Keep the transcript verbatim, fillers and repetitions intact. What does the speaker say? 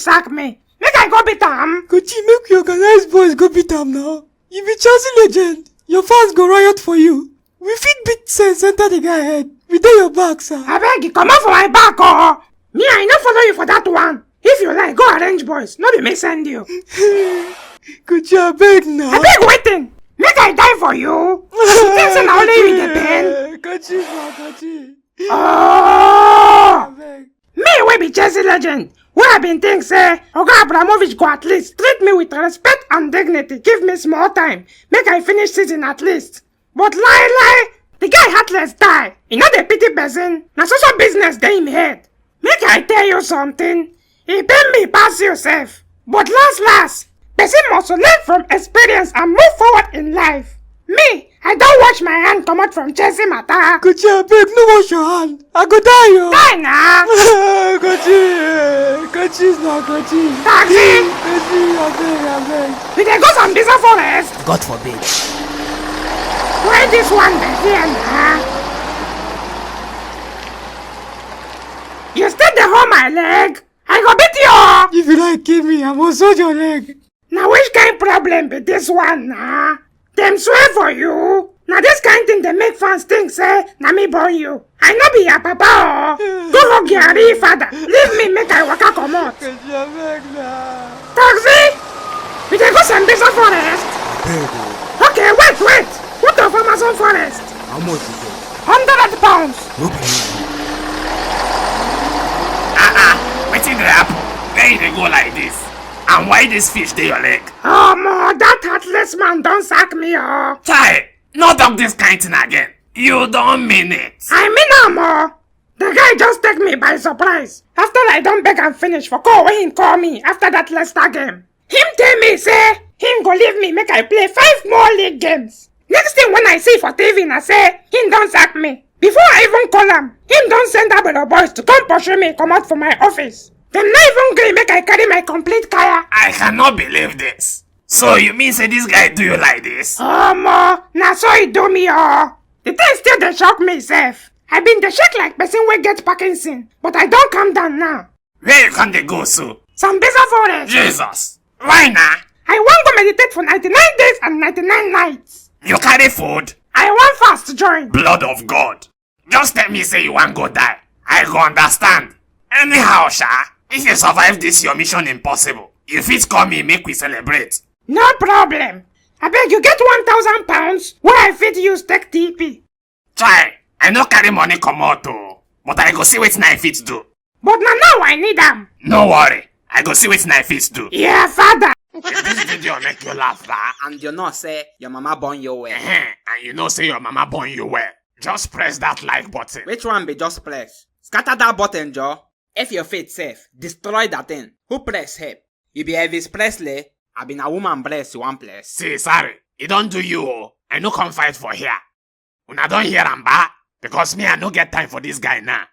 sack me. Make I go beat am. Kochi, make we organize boys go beat am now. You be Chelsea legend. Your fans go riot for you. We fit beat sense enter the guy head. We dey your back, sir. Abeg, comot for my back, oh. Me, I no follow you for that one. If you like, go arrange boys. No be me send you. Kochi, abeg na. Abeg wetin? Make I die for you? You think say na only you dey pain? Kochi, sir, Kochi. Oh! Abeg. Me wey be Chelsea legend, wey I bin think say Oga Abramovich go at least treat me with respect and dignity, give me small time, make I finish season at least. But lie lie, the guy heartless die. He no dey pity person. Na so so business dey him head. Make I tell you something. He pain me pass you sef. But last last, person must learn from experience and move forward in life. Me, I don wash my hand comot from Chelsea matter. Kochi, abeg, no wash your hand. I go die, yo. Die na. Kochi, Kochi, na Kochi. Taxi. Kochi, abeg, abeg. We dey go Sambisa forest. God forbid. Why this one dey here na? You still dey hold my leg? I go beat you. If you like kill me, I must hold your leg. Na which kind problem be this one na? Dem swear for you. Na this kind thing dey make fans think say na me born you. I no be your papa o. Go hug your real father. Leave me make I waka comot. Kochi, abeg na. Taxi! We dey go Sambisa forest. Abeg o. Okay, wait, wait. What of Amazon forest? How much is it? Hundred pounds. No be me. Ah ah, wetin dey happen? Where you dey go like this? And why this fish dey your leg? Omo, that heartless man don sack me o. Chai, no talk this kind thing again. You don mean it. I mean am o. The guy just take me by surprise. After I don beg am finish for call wey him call me after that Leicester game. Him tell me say him go leave me make I play five more league games. Next thing when I see for T V na say him don sack me. Before I even call am, him don send Agbero boys to come pursue me comot for my office. Dem no even gree make I carry my complete kaya. I cannot believe this. So you mean say this guy do you like this? Omo, na so he do me o. The thing still dey shock me sef. I bin dey shake like person wey get Parkinson, but I don calm down now. Where you come dey go so? Sambisa forest. Jesus! Why na? I wan go meditate for ninety-nine days and ninety-nine nights. You carry food? I wan fast join. Blood of God! Just tell me say you wan go die. I go understand. Anyhow sha, if you survive this your mission impossible, you fit call me make we celebrate. No problem. Abeg, you get one thousand pounds wey I fit use take T P? Chai, I no carry money comot o, but I go see wetin I fit do. But na now I need am. No worry, I go see wetin I fit do. Yeah, father. If this video make you laugh, ba, and you know say your mama born you well. Ehen, and you know say your mama born you well. Just press that like button. Which one be just press? Scatter that button, Joe. If your faith safe, destroy that thing. Who press help? You be Elvis Presley? I be na woman breast you wan press. See, sorry, e don do you o. I no come fight for here. Una don hear am, ba? Because me, I no get time for this guy now.